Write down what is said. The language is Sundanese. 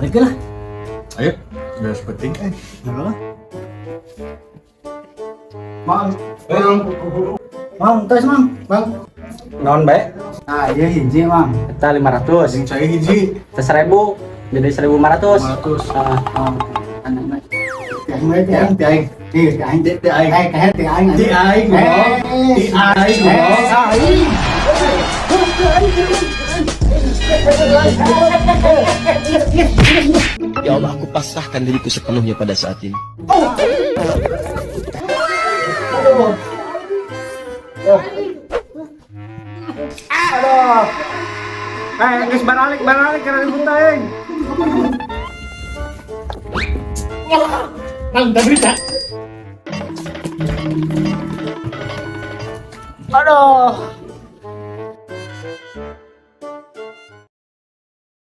Balik lah. Ayo, geus penting eh. Nah. Mang. Mang, tos mang. Mang. Naon bae? Ah, iya hiji mang. Eta 500. Jeung cai hiji. Eta 1000. Jadi 1500. 500. Ah, Oh, anak Ti aing we, ti aing, Ti aing. ti aing, Ti ti aing. Eh, kaher ti aing. Ti aing goblok. Ti aing goblok. Aing. Ya Allah, aku pasrahkan diriku sepenuhnya pada saat ini. Eh, geus baralik, baralik karena ribut aing. Aduh.